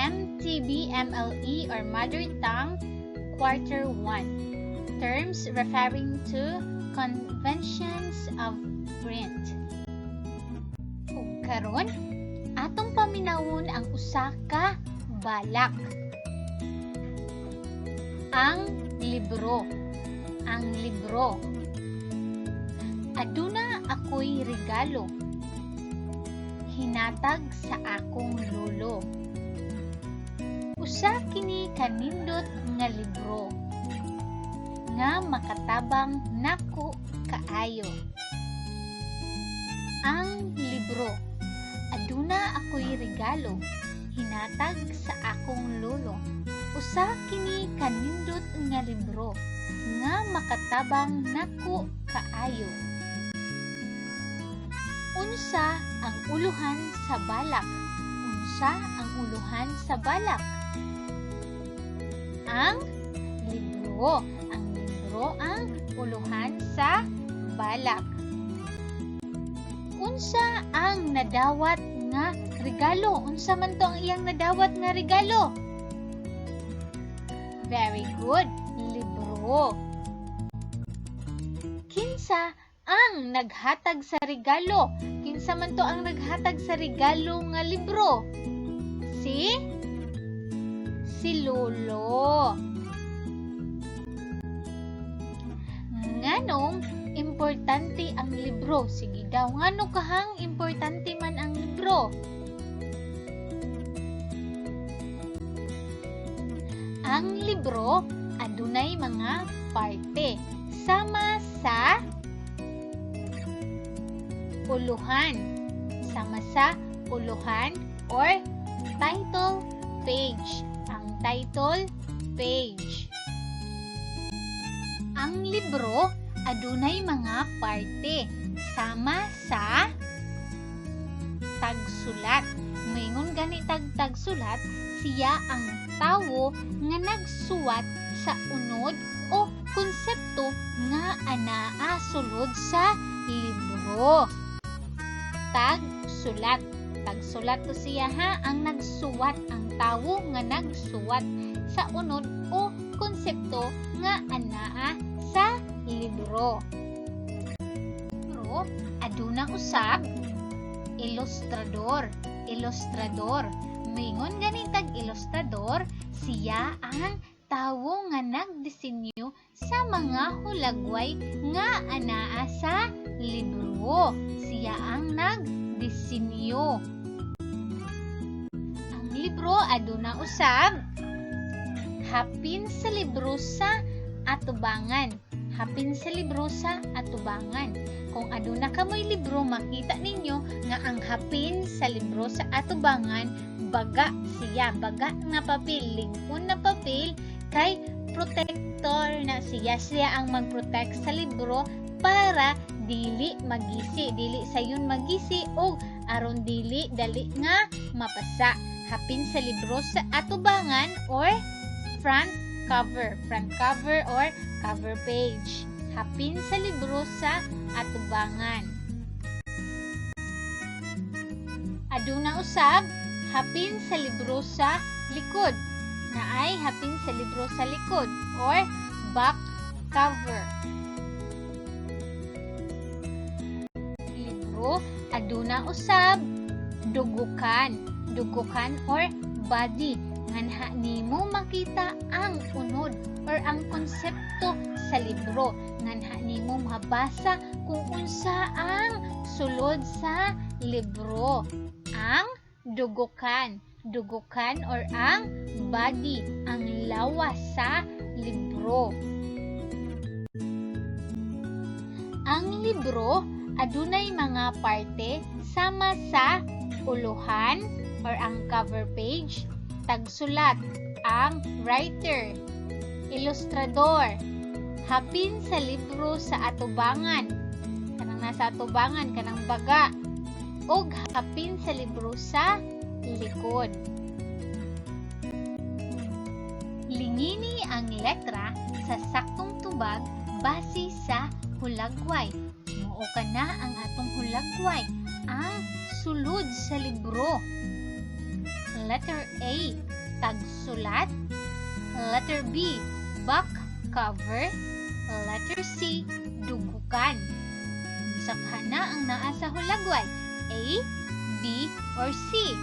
MTB MLE or Mother Tongue Quarter 1. Terms referring to conventions of print. Ug karon, atong paminawon ang usa ka balak. Ang libro. Ang libro. Aduna ako'y regalo. Hinatag sa akong lolo. Usa kini kanindot nga libro nga makatabang nako kaayo. Ang libro. Aduna ako'y regalo. Hinatag sa akong lolo. Usa kini kanindot nga libro nga makatabang nako kaayo. Unsa ang uluhan sa balak? Unsa ang uluhan sa balak? Ang libro. Ang libro ang uluhan sa balak. Unsa ang nadawat nga regalo? Unsa man to ang iyang nadawat nga regalo? Very good. Libro. Kinsa ang naghatag sa regalo? Kinsa man to ang naghatag sa regalo nga libro? Si Lolo. Nganong importante ang libro? Sige daw, ngano kahang importante man ang libro? Ang libro adunay mga parte sama sa uluhan. Sama sa uluhan or title page. Ang title page. Ang libro adunay mga parte sama sa tagsulat. Moingon gani tag tagsulat, siya ang tawo nga nagsuwat sa unod o konsepto nga anaa sulod sa libro. Tagsulat. Tagsulat to siya ha, ang nagsuwat, ang tawo nga nagsuwat sa unod o konsepto nga anaa sa libro. Pero aduna usab ilustrador. Ilustrador. Moingon gani tag ilustrador, siya ang tawo nga nagdisenyo sa mga hulagway nga anaa sa libro. Siya ang nagdisenyo. Ang libro aduna usab hapin sa libro sa atubangan. Hapin sa libro sa atubangan. Kung aduna kamoy libro, makita ninyo nga ang hapin sa libro sa atubangan baga siya, baga nga papel, lig-on na papel kay protector na siya. Siya ang magprotect sa libro para dili magisi, dili sayon magisi o aron dili dali nga mapasa. Hapin sa libro sa atubangan or front cover, front cover or cover page. Hapin sa libro sa atubangan. Aduna usab hapin sa libro sa likod. Naay hapin sa libro sa likod or back cover. Libro aduna usab dugukan, dugukan or body nganha nimo makita ang unod or ang konsepto sa libro, nganha nimo mabasa kung unsa ang sulod sa libro. Ang dugukan, dugukan or ang body, ang lawas sa libro. Ang libro adunay mga parte sama sa uluhan or ang cover page, tagsulat, ang writer, ilustrador, hapin sa libro sa atubangan, kanang nasa atubangan, kanang baga, ug hapin sa libro sa likod. Lingini ang letra sa saktong tubag base sa hulagway. Muo ka na ang atong hulagway, ang sulod sa libro. Letter A. Tagsulat. Letter B, back cover. Letter C, dugukan. Unsa kaha na ang naa sa hulagway? A, B, or C?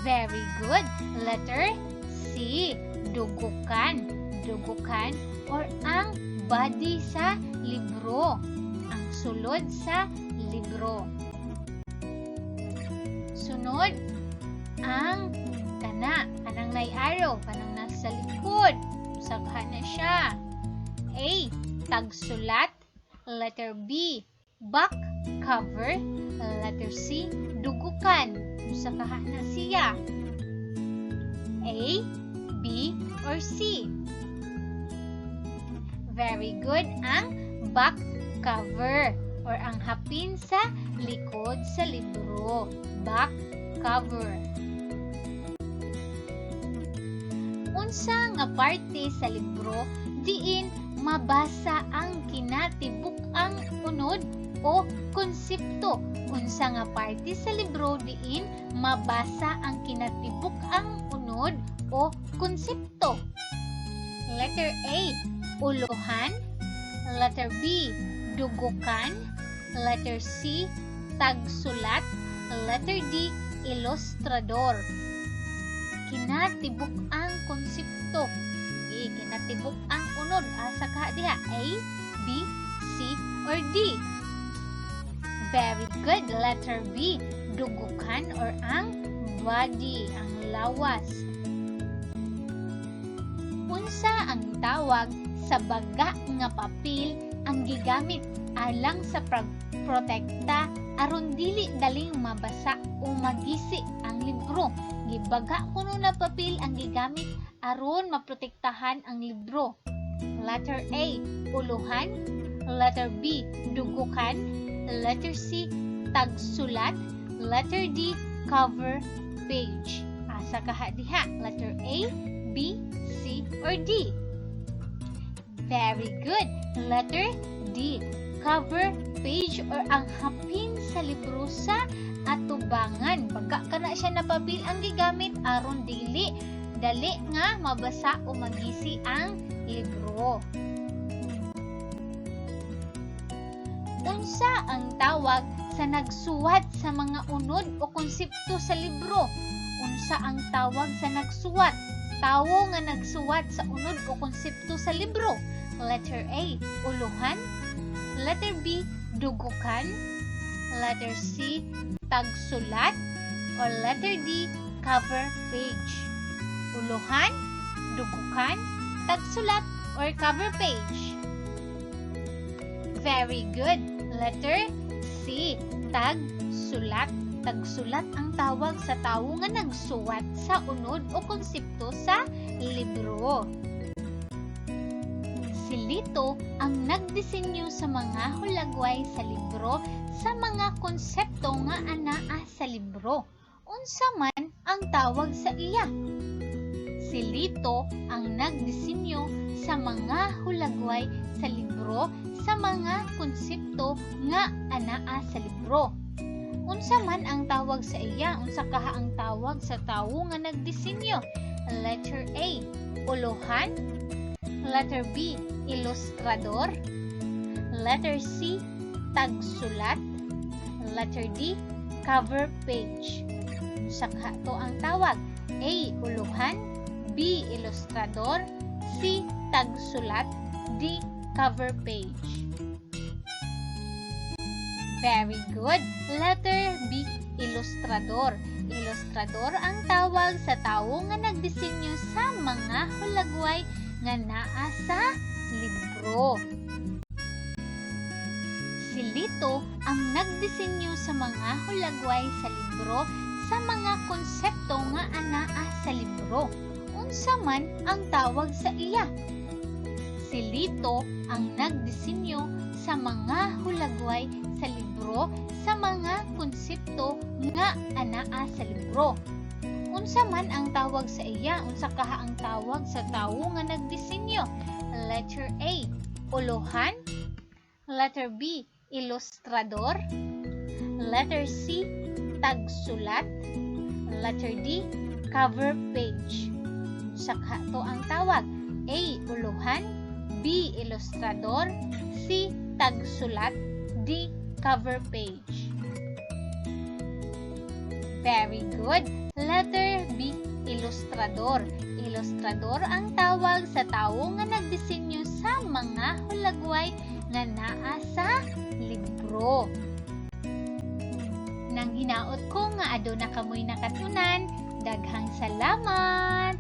Very good. Letter C, dugukan. Dugukan or ang body sa libro. Ang sulod sa libro. Sunod, ang kana, kanang nay arrow, kanang nasa likod. Unsa kaha na siya? A, tagsulat. Letter B, back cover. Letter C, dugukan. Unsa kaha na siya? A, B, or C? Very good. Ang back cover or ang hapin sa likod sa libro. Back cover. Unsa nga parte sa libro diin mabasa ang kinatibuk-ang unod o konsepto? Unsa nga parte sa libro diin mabasa ang kinatibuk-ang unod o konsepto? Letter A, uluhan. Letter B, dugukan. Letter C, tagsulat. Letter D, ilustrador. Kinatibuk-ang konsepto. Okay, kinatibuk-ang unod. Asa ka diha? A, B, C, or D? Very good. Letter B, dugukan or ang body, ang lawas. Unsa ang tawag sa baga nga papel ang gigamit alang sa pagprotekta aron dili daling mabasa o magisi ang libro? Gibaga kuno na papel ang gigamit aron maprotektahan ang libro. Letter A, uluhan. Letter B, dugukan. Letter C, tagsulat. Letter D, cover page. Asa kaha diha? Letter A, B, C, or D? Very good. Letter D, cover page or ang hapin sa libro sa atubangan. Baga kana siya na papel ang gigamit aron dili dali nga mabasa o magisi ang libro. Unsa ang tawag sa nagsuwat sa mga unod o konsepto sa libro? Unsa ang tawag sa nagsuwat? Tawo nga nagsuwat sa unod o konsepto sa libro. Letter A, uluhan. Letter B, dugukan. Letter C, tagsulat. Or letter D, cover page. Uluhan, dugukan, tagsulat, or cover page. Very good. Letter C, tagsulat. Tagsulat ang tawag sa tawo nga nagsuwat sa unod o konsepto sa libro. Si Lito ang nagdisenyo sa mga hulagway sa libro sa mga konsepto nga anaa sa libro. Unsa man ang tawag sa iya? Si Lito ang nagdisenyo sa mga hulagway sa libro sa mga konsepto nga anaa sa libro. Unsa man ang tawag sa iya? Unsa kaha ang tawag sa tawo nga nagdisenyo? Letter A, uluhan. Letter B, ilustrador. Letter C, tagsulat. Letter D, cover page. Unsa kaha to ang tawag? A, uluhan. B, ilustrador. C, tagsulat. D, cover page. Very good. Letter B, ilustrador. Ilustrador ang tawag sa tawo nga nagdisenyo sa mga hulagway nga naa sa libro. Si Lito ang nagdisenyo sa mga hulagway sa libro sa mga konsepto nga anaa sa libro. Unsa man ang tawag sa iya? Si Lito ang nagdisenyo sa mga hulagway sa libro sa mga konsepto nga anaa sa libro. Unsa man ang tawag sa iya? Unsa kaha ang tawag sa tawo nga nagdisenyo? Letter A, uluhan. Letter B, ilustrador. Letter C, tagsulat. Letter D, Cover page. Unsa kato ang tawag? A. Uluhan. B. Ilustrador. C. Tagsulat. D. Cover page. Very good. Letter B, ilustrador. Ilustrador ang tawag sa tawo nga nagdisenyo sa mga hulagway nga naa sa libro. Nang hinaot ko nga aduna kamoy nakatunan, daghang salamat!